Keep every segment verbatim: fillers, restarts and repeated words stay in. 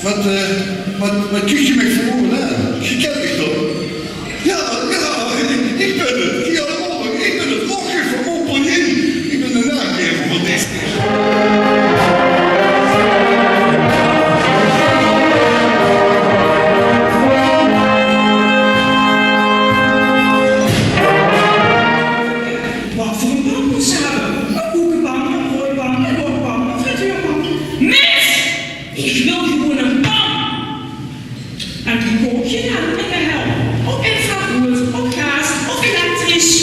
Wat, eh, wat, wat kiek geer mich veur oge aan? Geer kint mich toch? Jao, jao, ich, ich bön 't. Jao, ich bön 't. Roger van Montpellier. Ich bön de naamgever van dit. Wat veur ein pan mós se höbbe? Ein koekepan, ein broeidpan, ein wokpan, ein frituurpan. Niks! Ich wil gewoon ein pan. En die kóp geer dan in de hel. Op infrarood, op gaas, op elektrisch.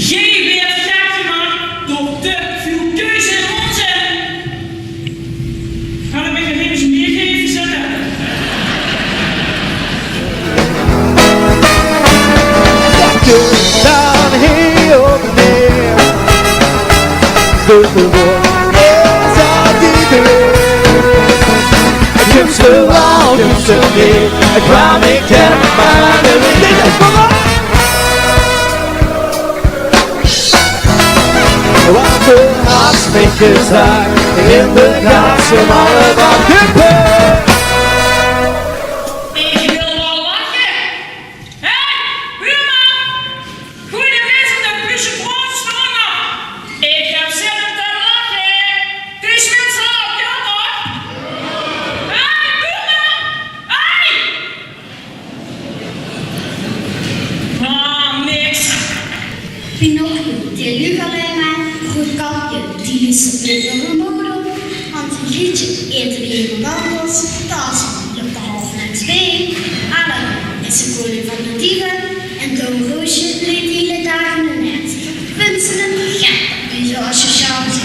Geer waert gek gemaak door te väöl keuze en ónzin. Kan ich mich nog effe mieë gaeve zitte? Daan hie op neer. De gewoonte is dat iedereen. Kump ze waal, kump ze neet. Kwaam ik het maar de. Wat de hartstikke zaak, inderdaad, ze allemaal huppen. Ich wil waal lache. Hé, buurman! Goeie lezer, de busje brood staon nog. Ich höb zin um te lache. 't Is mins laat, jao toch? Hé, buurman! Hé! Ah, niks. Pinocchio, dae luug allein mer, Roodkapje, dae is op de model, Tante Grietje, eet weer wat anders, Tarzan, loopt half langs been, Aladdin is de koning van de dieven en Doornroosje leet de hele daag in de net. Vindt ze 't gek dat die zo asociaal is?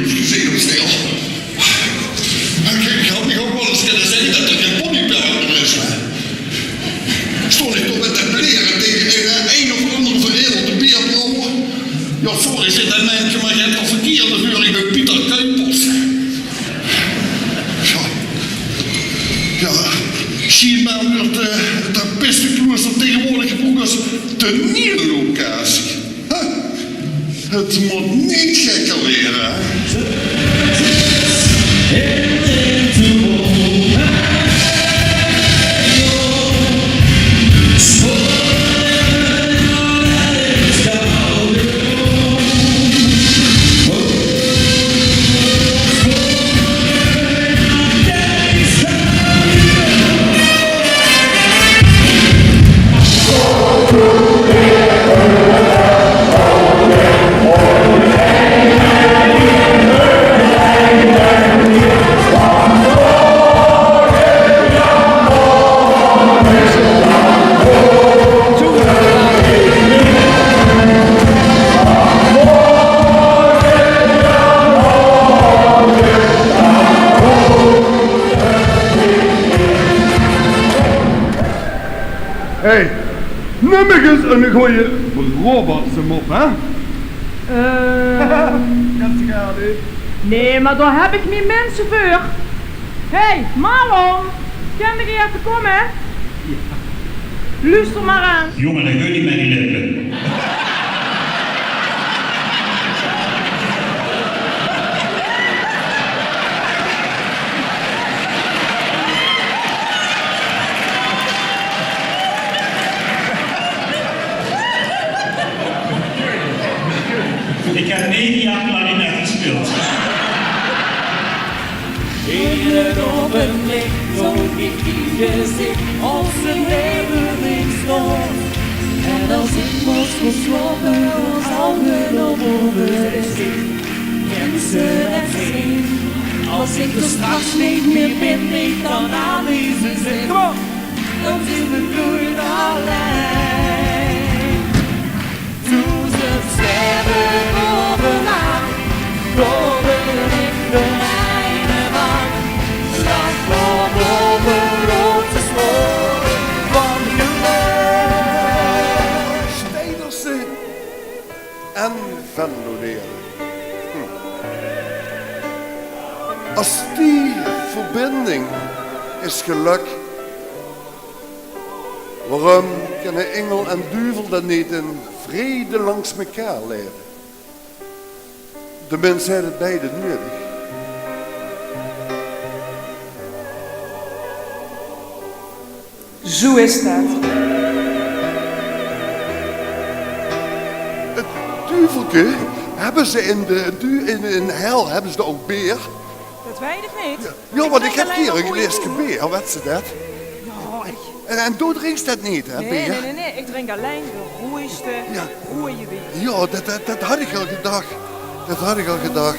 Excuseer, stil. Ich, ich had mich ouch waal ins kinne zègke det d'r gein ponypel mieë is, hè. Stóng ich toch mit te blere taenge ein, ein of anger veredelde beerbrouwer. Jao, sorry, zag det mensje, mer geer höb 't verkeerde veur. Ich bön Pieter Kuijpers. Jao. Jao, sjienbaar weurt, eh, 't Trappistecloester taengewoordig gebroek es toneellocatie. Hè? 't Mót neet gekker waere, hè? Hey, num mich ins 'ne gooje Braobantse mop, hè? Eh. Kèns se gaar neet. Nae, mer dao höb ich mien minse veur. Hey, Marlon, kèns se effe kómme? Loester mer aan. Jónge, det geit neet mit die lippe. Ich höb nege jaor klarinet gespeeld. In 't ogenblik zoog ich dien gezich op zien herinnering stond. En es ich mós gaon slaope, waas ouch nog op de zin. Kèns se det zeen? Es ich d'r straks neet mieë bin, ich dan aanwezig zeen. Kom op! Dan zeen v'r noeit allein. Doezend sterre bove mich, bove mich de reine wach. Stap op, bove loze stroom van gelök. Steinerse en Venlonere. Hm. Es die verbinding is gelök, waorum kinne ingel en duvel dan neet in vrede langs mekaar laeve? De mins haet 't beide nudig. Zoe is det. 't Duvelke, höbbe ze in de, du-, in, in hel, höbbe ze dao ouch beer? Det weit ich neet. Jao, want ich höb hie ein glaeske beer, wèts se det? Jao, ich... En, en doe drinks det neet, hè, beer? Nae, nae, nae, ich drink allein de roeiste, roeje wien. Jao, det, det, det had ich al gedach. Det had ich al gedach.